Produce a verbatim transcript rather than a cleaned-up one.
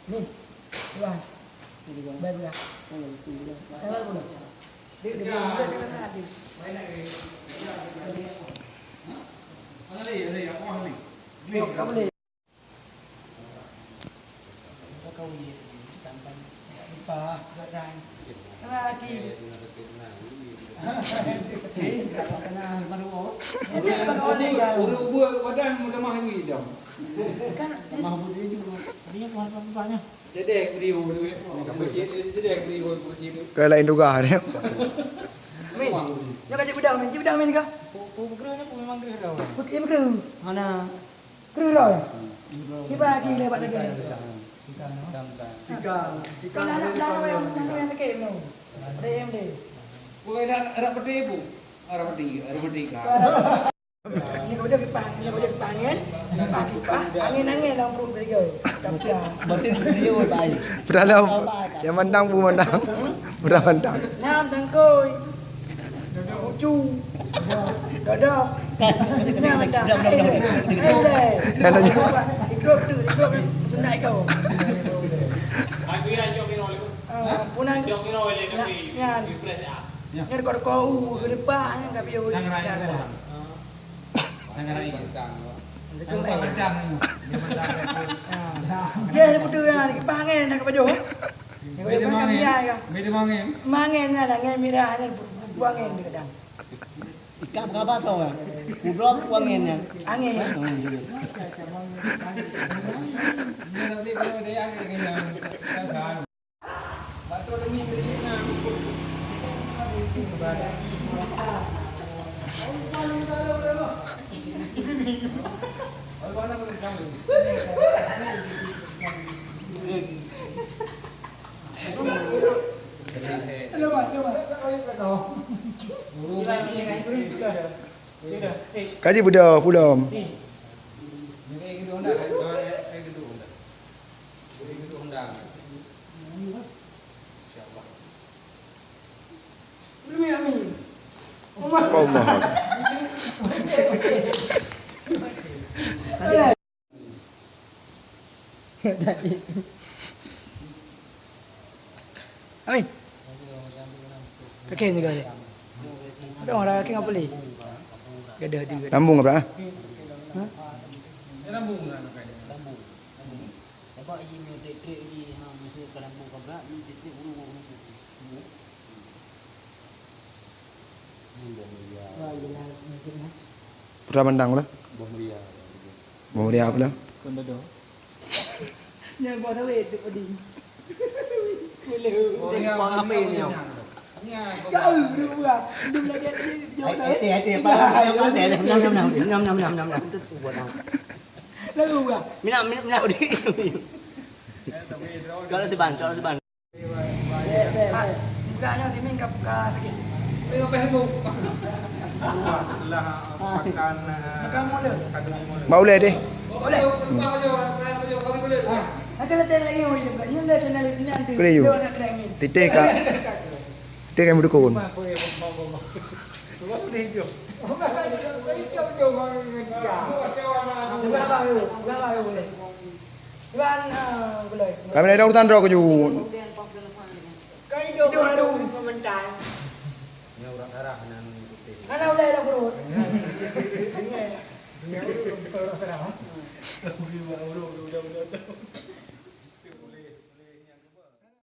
Ni, Iwan. Baik, Iwan. Sabar dulu. Dia, dia, dia, dia, dia, dia. Mana dia? Ada yang apa ni? Dia tak boleh. Ureueng ubeut badan meutamah ngi dong. Kan, tamah buet dia juga. Dia tuan-tuan nya. Jadi beri ureueng duit. Jadi beri ureueng duit. Ke lain tugas dia. Min, nyoe ka cit beudôh, Min. Cit beudôh, Min, ka? Pu-, pu-, peukreueh nyoe, pu-, memang kreueh dah. Peukreueh, peukreueh. Mana? Kreueh roh, ya? Kiban lagi lewat lagi. Cikang, cikang. Kan anak muda yang, yang, yang sakit tu. Ada yang dia. Bukan ada, ada peti, Bu? Ada peti, ada peti, kan? Ini udah kipah, ini udah kipah angin. Kipah, kipah. Angin, angin dalam perut dia. Tak pecah. Berarti dia, Pak. Padahal yang mandang pun mandang. Padahal mandang. Nam tangkoi. Ucu. Dodok. Nah, mantap. Udah, udah, udah, udah. Eh, eh. Dah, dah, dah. Ikut tu, ikut tu. Sunat kau. Ah, punang. Nah, nyan. Nyan kau, kau, u, geureupak, nyan ka piôh. Jangan raya, jangan. Jangan raya. Jangan raya. Ah. Dia butuh yang dipanggil nak ke baju. Beda mangen. Beda mangen. Mangen nyan, angin mirah nyan, buangen dia kadang. Ikan berapa so? Udrop wangen nyan. Angin. Oh, iya. Dia nak beli kalau dia angin kenyang. Batu demi diri nyan. Ka jeuet beudôh pulom. Allah. Amin. Kakek ni, kakek. Ada orang kakek apa lagi? Gadah tiga. Lambung apa? Hah? Lambung. Sabab ié meunyoe trek-trek ié, ha, meuseu ka lambung ka brat, ié trek-trek ureueng ngon ureueng. Pura mandang pula. Boh Mulia. Boh Mulia pula. Kon dodo. Nyan buah sawit tu pedih. Boleh. Oh, ya, buang apa ini, Nyang? Kau dua. Dum lagi dia jawab. Hati, hati, apa? Apa? Nyam, nyam, nyam, nyam. Lalu buah. Minah, minah, minah, udah. Kalau seban, kalau seban. Buka nyoe simin ka buka lagi. Lah makan, eh, makan mula. Kandungan mula. Mak ulèe deh. Boleh. Hmm. Ada latihan lagi orang juga. Ni lah channel ni nanti. Boleh, Yu. Dia nak kena ni. Titeh ka. Titeh ka meudukon. Buka apa, Yu? Buka apa, Yu? Boleh. Kami dah urutan droe keujeuet. Kaido baru pemerintahan. Nya urat darah nan putih. Mana ulai dah perut? Nya, nya urut darah.